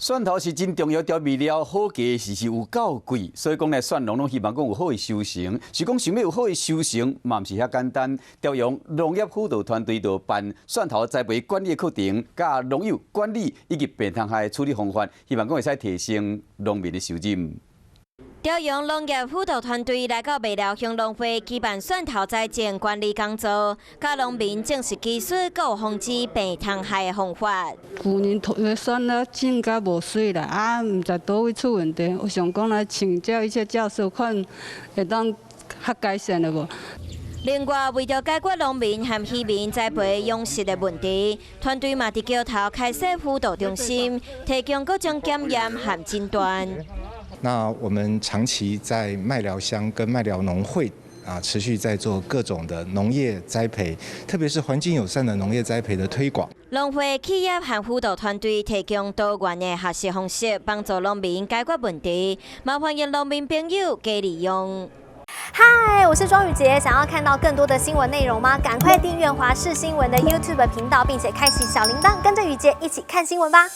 蒜頭是真重要調味料，好價時是有夠貴，所以講呢，蒜農攏希望講有好的收成，是講想欲有好的收成，嘛毋是遐簡單。朝陽農業輔導團隊就辦蒜頭栽培管理的課程，佮農友管理以及病蟲害處理方法，希望講會使提升農民的收入。朝陽農業輔導團隊來到麥寮鄉農會舉辦蒜頭栽種管理講座，教農民種植技術，閣有防治病蟲害的方法。舊年頭蒜仔種甲無媠啦，啊，毋知佗位出問題，我想講來請教一下教授，看會當較改善的無？另外，為著解決農民和漁民栽培養殖的問題，團隊嘛佇橋頭開設輔導中心，提供各種檢驗和診斷。那我們長期在麥寮鄉跟麥寮農會啊，持續在做各種的農業栽培，特別是環境友善的農業栽培的推廣。農會企業和輔導團隊提供多元的學習方式，幫助農民解決問題，嘛歡迎農民朋友加利用。嗨，我是莊宇傑，想要看到更多的新聞內容嗎？趕快訂閱華視新聞的 YouTube 頻道，並且開啟小鈴鐺，跟着宇傑一起看新聞吧。